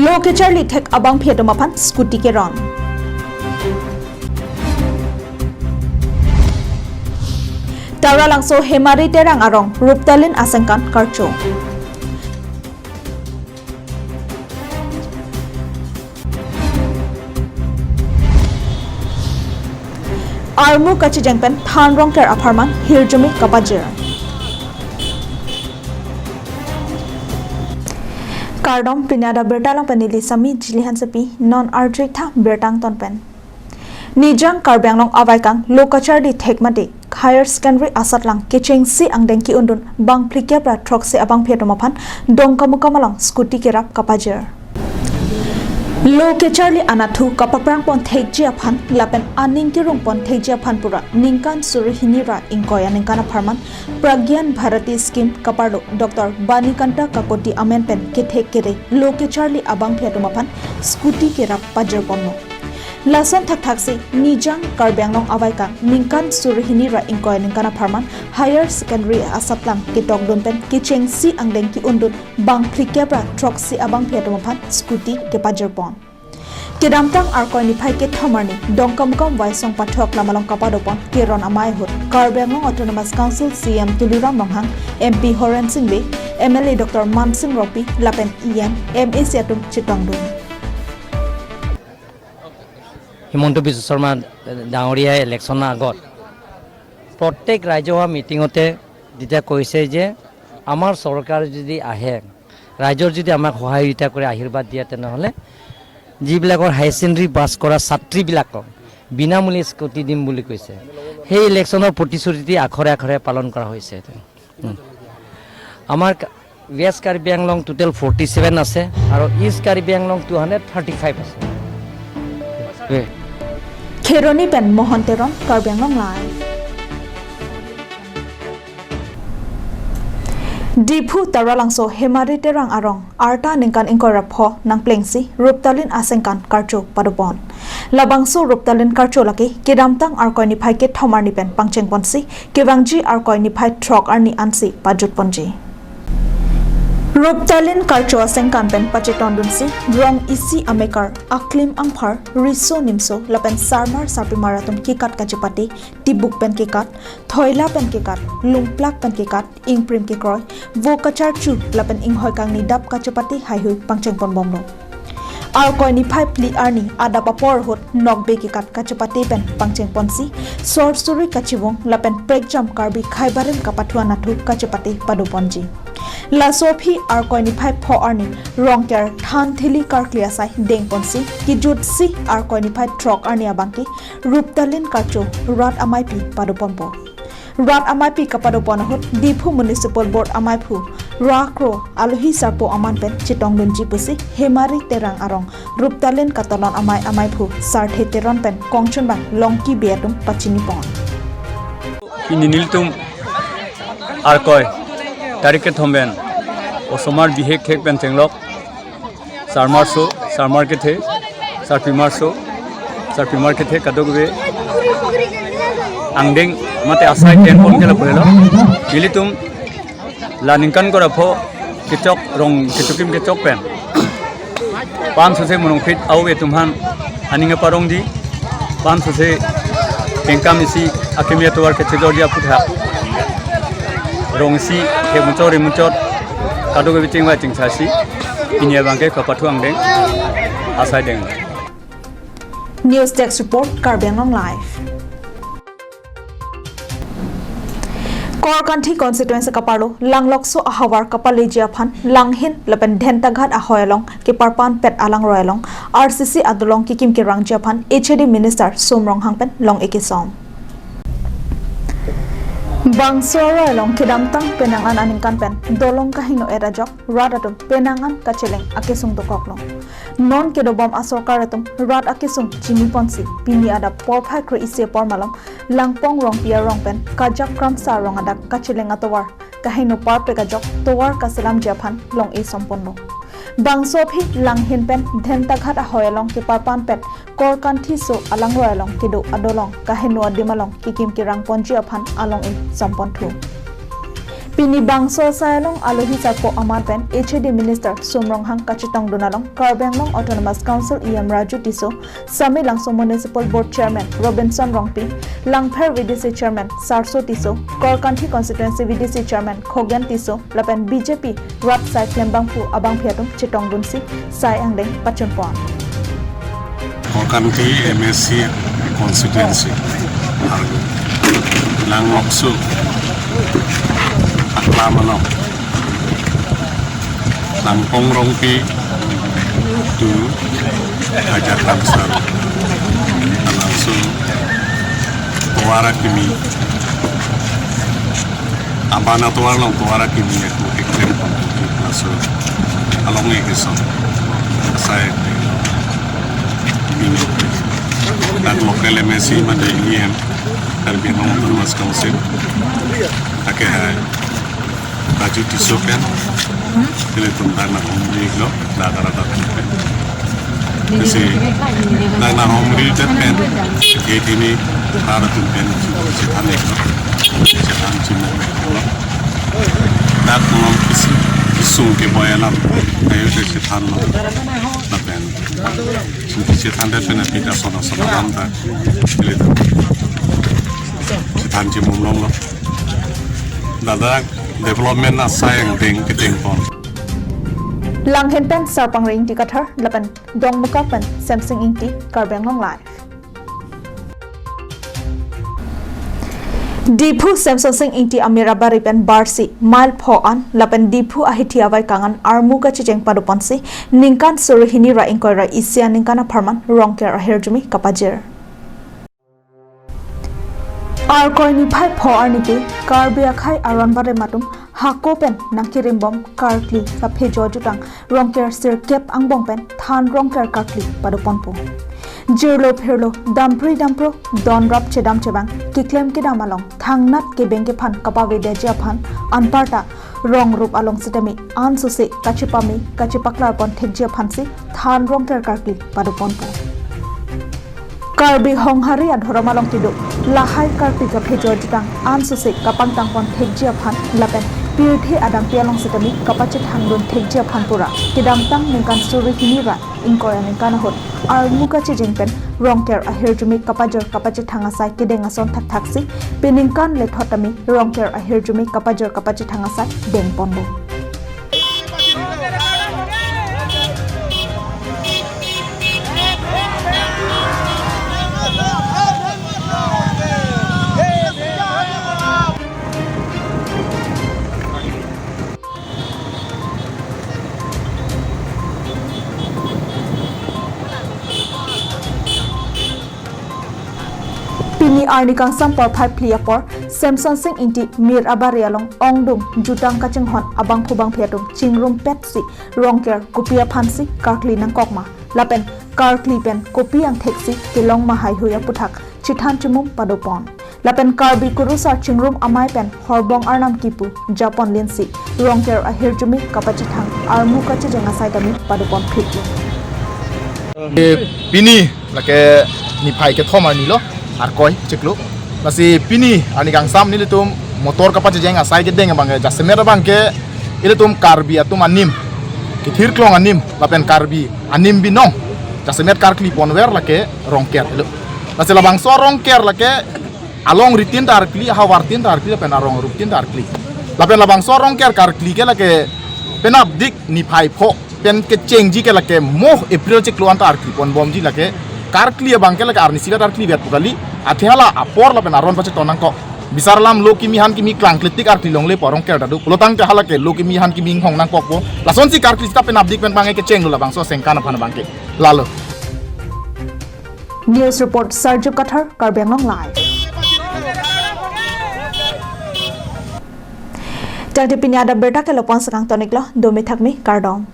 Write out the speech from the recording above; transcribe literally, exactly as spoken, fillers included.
Lo kecharli thek abangpi atum aphan scooty keron. Taralangso Hemari Terang arong Ruptalin asengkan karcho. Armu kachijeng pen than Rongker apharman hirjume kapajir. Kardom, pini adap birta along pen neli Sami Jili Hansepi, non arjuitha birta angton pen. Nijang Karbi Anglong avaikang lo kacharli thek mate Higher Secondary asatlang kechengsi angdeng ki-undun bang phlikep ra throksi abangpi atum aphan Dongkamukam along scooty kerap kapajir. Lo kecharli anathu kapaprang pon thekji aphan lapen aning kerung pon thekji aphan pura ningkan suri hini ra ingkoi aningkan apharman Pragyan Bharati Scheme kaparlo Doctor Banikanta Kakoti amen pen kethek kere lo kecharli abangpi atum aphan scooty kerap pajir ponlo. Lason thakthaksi Nijang Karbi Anglong avaikang ningkan suri hini ra ingkoi aningkan apharman Higher Secondary asatlang ketokdun pen kechengsi angdeng ki-undun bang phlikep ra throksi abangpi atum aphan scooty kepajir pon. Kedamtang Arkoi niphai kethom arni Dongkamukam Waisong pathok lam along kapado pon keron amei ahut Karbi Anglong Autonomous Council C E M Tuliram Ronghang, M P Horen Sing Bey, M L A Doctor Mansing Rongpi lapen E M, M A C atum chetongdun. Himanta বিশ্ব শৰ্মা ডাঙৰীয়াই ইলেকশ্যনৰ আগত প্ৰত্যেক ৰাইজসভা মিটিঙতে যেতিয়া কৈছে যে আমাৰ চৰকাৰ যদি আহে, ৰাইজৰ যদি আমাক সহযোগিতা কৰে, আশীৰ্বাদ দিয়ে, তেনেহ'লে যিবিলাকৰ হায়াৰ ছেকেণ্ডেৰী পাছ কৰা ছাত্ৰীবিলাকক বিনামূলীয়া স্কুটি দিম বুলি কৈছে। সেই ইলেকশ্যনৰ প্ৰতিশ্ৰুতি আখৰে আখৰে পালন কৰা হৈছে। উম। আমাৰ কা-, west Karbi Anglong total forty seven আছে আৰু east Karbi Anglong two hundred thirty five আছে। এ। Kheroni pen Mohan Teron, Karbi Anglong Live. Diphu Taralangso Hemari Terang arong arta ningkan ingkoi ra pho nangplengsi Ruptalin asengkan karcho padopon. Labangso Ruptalin karcho lake kedamtang Arkoi niphai kethom arni pen pangcheng ponsi kevangji Arkoi niphai throk arni ansi pajut ponji. Ruptalin karcho asengkan pen pachetongdunsi rong isi amekar, aklim angphar, riso nimso lapen sarmar sarpimar atum kekat kachepate, tibuk pen kekat, thoila pen kekat, lungplak pen kekat, ingprim kekroi, vo kacharchu lapen inghoi kangni dap kachepate haihui pangcheng ponbomlo. Arkoi niphai phli arni adap apor ahut nokbe kekat kachepate pen pangcheng ponsi, sorsuri kachevung lapen prekjam Karbi khaibarim kapathu anathu kachepate padoponji. Laso aphi Arkoi niphai pho arni Rongker than thili karkli asai dengponsi, kejutsi Arkoi niphai throk arni abangke Ruptalin karcho rat ameipi padoponpo. Rat ameipi kapadopon ahut Diphu Municipal Board ameiphu Rakro Alohi Sarpo aman pen chetongdunji pusi Hemari Terang arong Ruptalin katalon amei ameiphu Sarthe Teron pen kongchunbang Longki Bey atum pachini pon. Pini nelitum Arkoi tarik kethom pen osomar bihek thek pen chenglok sarmar so, sarmar kethe, sarpimar so, sarpimar kethe kadokave angdeng mate asai dengpon ke lapu helo. Nelitum la ningkan ingkoi ra pho kechok rong kechokim kechok pen pan sose monongphit au atum aphan aning parongji, pan sose kengkam isi akimi atovar kechejorji aphuthak rong isi kemuchot rimuchot kadokave chingvai chingsasi pini abangke kapathu angdeng asai deng. News Desk Report, Karbi Anglong Live. Korkanthi constituency kaparlo Langlokso ahavar kapaleji aphan Langhin lapen Dhentaghat ahoi along keparpanpet alangroi along R C C adolong kekim kerangji aphan H A D Minister Som Ronghang pen long-e kesom. Bangso aroi along kedamtang penang an aningkan pen dolong kahingno-et ajok rat atum penang an kacheleng akesung dokoklo. Non kedobom asorkar atum rat akesung chiniponsi pini adap porphai kre-isi apor malom Langpong Rongpi arong pen Kajak Kramsa arong adak kacheleng atovar kahingno parpek ajok tovar kaselamji aphan long-e somponlo. Bangso aphi Langhin pen Dhentaghat ahoi along keparpanpet Korkanthi so alangroi along kedo adolong kahingno adim along kekim kerangponji aphan along-e somponthu. Pini bangso asai along alohi sarpo amat pen H A D Minister Sum Ronghang kachetongdun along Karbi Anglong Autonomous Council E M Raju Tisso, Samelangso Municipal Board Chairman Robinson Rongpi, Langpher V D C Chairman Sarso Tisso, Korkanthi Constituency V D C Chairman Khogen Tisso, lapen B J P rat asai klembangphu abangphi atum chetongdunsi sai angdeng pachunpon. Korkanthi M A C constituency arlo Langlokso aklam along Langpong Rongpi tu Hajar Kamsar, Langso Tovar akimi, aban atovar along tovar akimi aku eklem pon, laso along ekison asai ini. Dak local M A C mate E M, Karbi Anglong Autonomous Council, ake hai Raju Tisso pen, ilitum dak nanghumri lo, dak arat atum pen. Isi dak nanghumri det pen, ke kini arat atum pen chethan lo, chethan chimo lo. Dak nom isi isung keboi alam, ayo ke chethan lo, lapen chethan det pen aphi ta sona sona lam ta ilitum chethan chimum longlo. Ladak development asai angdeng keteng pon. Langhin pen Sarpangri Ingti Kathar, lapen Dongmukak pen Semsing Ingti, Karbi Anglong Live. Diphu Semsonsing Ingti amir abari pen barsi mile pho an lapen Diphu ahithi avaikang an armu kachecheng padoponsi ningkan suri hini ra ingkoi ra isi aningkan apharman Rongker ahirjume kapajir. Arkoi niphai pho arni ke Karbi akhai aron barem atum hako pen nangkerimbom karkli kaphejo jutang Rongker sirkep angbong pen than Rongker karkli padoponpo. Jirlo phirlo, dampri dampro, donrap chedam chevang keklem kedam along thangnat kebeng kephan kapavedetji aphan anparta rong rup along sitame ansose kachepame kachepaklarpon thekji aphansi than Rongker karkli padoponpo. Karbi Honghari adhorom along kedo lahai karkli kaphejo jutang ansose kapangtangpon thekji aphan lapen pirthe adampi along sitame kapachethangdun thekji aphan pura kedamtang ningkan suri hini ra ingkoi aningkan ahut armu kachecheng pen Rongker ahirjume kapajir kapachethang asai kedeng ason thakthaksi peningkan lethot tame Rongker ahirjume kapajir kapachethang asai dengponlo. Pini arni kangsam porphai phli apor, Semsonsing Ingti mir abari along ongdung jutang kachinghon abangphu bangphi atum chingrumpetsi Rongker kopi aphansi karkli nangkokma, lapen karkli pen kopi angtheksi kelongma haihui aputhak chethan chimum padopon. Lapen Karbi kurusar chingrum amei pen horbong arnam kipu japon linsi Rongker ahirjume kapachethang armu kachecheng asai tame padopon phitlo. Eh, pini lake niphai kethom arni lo, Arkoi chiklo. Lasi pini arni kangsam nelitum motor kapachecheng asai kedeng abangke, jasemet abangke ilitum Karbi atum anim, kethirklong anim, lapen Karbi anim binong jasemet karkli ponver lake Rongker lo. Lasi labangso Rongker lake along ritin ta arkli, ahavar tin ta arkli, lapen arong rup tin ta arkli. Lapen labangso Rongker karkli ke lake penapdik niphai pho pen kechengji ke lake mo April chiklo anta arkli ponbomji lake karkli abangke lake arnisi vet arkli vet pu kali, athe hala apor lapen aron pacheton nangkok. Bisar alam lo kimi han kimi klangkletik arkli longle pu Rongker ta do. Pulotangte halake lo kimi han kimi inghong nangkokpo. Lasonsi karkli sita penapdik pen bang kechenglo labangso sengkan aphan abangke. Lalo. News report Sarju Kathar, Karbi Anglong Live. Tangte pini adap birta ke lapu-an si kangton-iklo, dome thakme, kardom.